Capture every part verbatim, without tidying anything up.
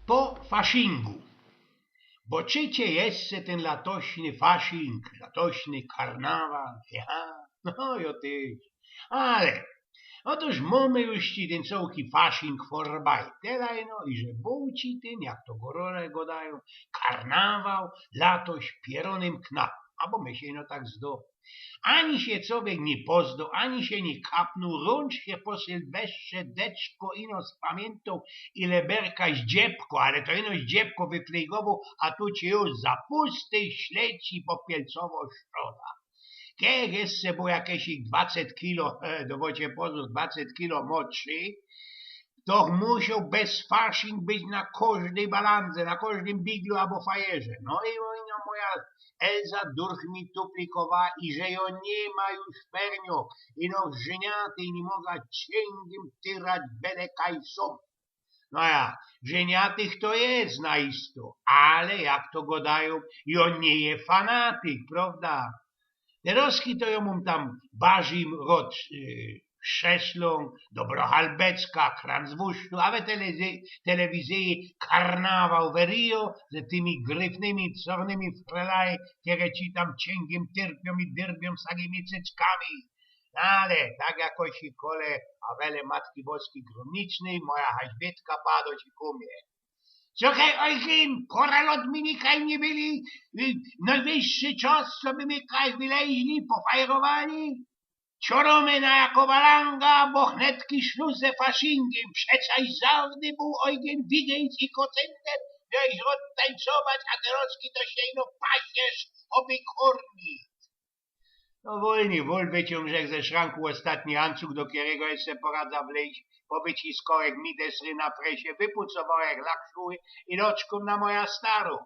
Po faszingu. Bo czy cie jeszcze tyn latośny faszing, latośny karnawal? Ja, no, jo tyż. Ale, ôtoż mōmy już ci tyn cołki faszing forbaj. Tela ino, i że bōł ci tyn, jak to gorole godajōm, karnawal latoś pierōnym knapōm. Abo my sie ino tak zdo. Ani sie cowiek niy pozdoł, ani sie niy kapnōł, rōncz sie po sylwestrze deczko ino spamiyntōł, ile berka zdziebko, ale to ino zdziebko wyflejgowoł, a tu ci już za pusty śleci popielcowo sztoda. Kej jeszcze bōł jakeś dwacet kilo, e, dowodźcie pozōr, dwacet kilo modszi, to musioł bez faszing być na kożdyj balandze, na kożdym biglu abo fajerze. No i moja, moja Elza durch mi tuplikowa i że jo niy ma już ferniok, ino żynioty i niy moga cięgiem tyrać bele kaj sōm. No ja, żynioty to je na isto, ale jak to godajōm, jo niy je fanatyk, prowda? Terozki to jo mōm tam barzij rod, y, szeszlōng, dobro halbecka, kranzwusztu, a we telewizyji, telewizyji karnawal we Rio, ze tymi gryfnymi, czornymi frelaj, kere ci tam cięgiem tyrpiōm i dyrbiōm z takimi cyckami. No ale tak jakoś i kole, a wele Matki Boskij Grōmnicznyj, moja haźbietka padła ci ku mie. Słuchej, Ojgyn, koralot mi nikaj niy byli, y, nojwyższy czas, co by my kaj wyleźli, pofajrowali. Ciorōmy na jako walanga, bo hnetki szlus ze faszingiem, przecaś zawdy bōł Ojgyn wigejc i kocynter, miałeś odtańcować, a terozki to sie ino pasiesz, oby korni. No wolni, wol wyciōng żech ze szranku ôstatni ancug, do kerego jeszcze poradza wlejś, powyciskołech midesry na fresie, wypucowołech lakszuły i loczkōm na moja starōm.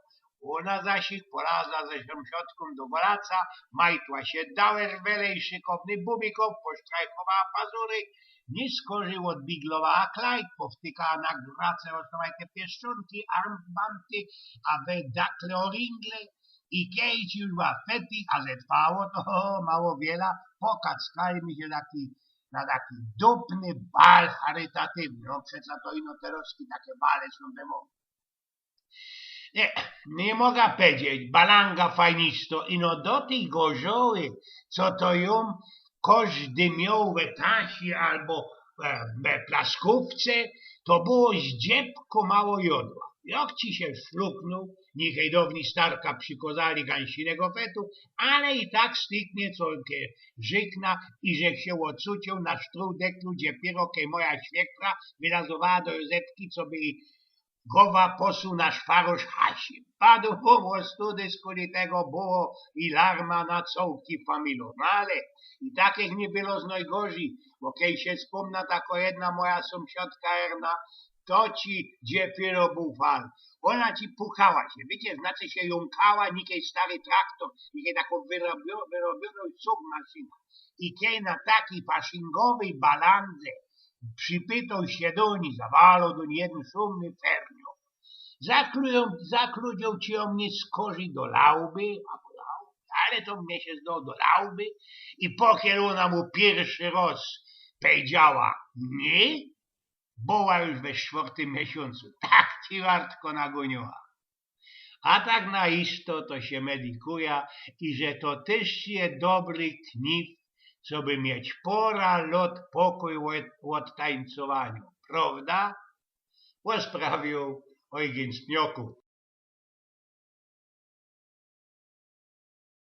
Ôna zaś ich polazła ze sōmsiadkōm do golaca, majtła sie dała welej, szykowny bubikōw, posztrajchowała pazury, niy skorzij ôdbiglowała klajt, powtykała na grace roztowajte pieszczōnki, armbanty, a we dakle oringle, i kej ci już była fety, a zetwało to mało wiela, pokackali my sie taki, na taki dupny bal charytatywny. No przeca to ino terozki take bale sōm we mōdzie. Niy, niy moga powiedzieć, balanga fajnisto, ino do tyj gorzoły, co to jōm kożdy mioł we tasi abo, e, we plaskōwce, to było zdziebko mało jodła. Jak ci sie szluknōł, nichej downi starka przikŏzali gańsinego fetu, ale i tak styknie co ke rzykna i żech sie ôcuciōł na sztrudeklu, gdzie piero kej moja świekra wylazowała do Józefki, co by ji gowa posuł na szwarosz Hasi. Padōm ôstudy, skuli tego było i larma na cołki familo. No ale i takich niy było z nojgorzij, bo kej sie spōmna, tako jedna moja sōmsiadka Erna, to ci dziepiero bōł fal. Ôna ci pukała sie, wiycie, znaczy sie jōmkała, nikej stary traktor, nikej tako wyrobio-, wyrobiono sugmasyna. I kej na takij faszyngowyj balandze przipytoł sie do nij, zawaloł do nij jedyn szumny ferniok. Zakludzioł, zakludzioł ci ōm niy skorzij do Lauby, abo Lauby, ale to mie sie zdało do Lauby. I pokier ôna mu piyrszy roz pedziała niy, była już we sztwŏrtym miesiōncu. Tak ci wartko nagōniła. A tak na isto to sie medikuja i że to tyż je dobry kniw, coby mieć pora lot pokōj ôd, ôd tańcowaniŏ, prowda? Pōsprawioł Ojgyn z Pnioku.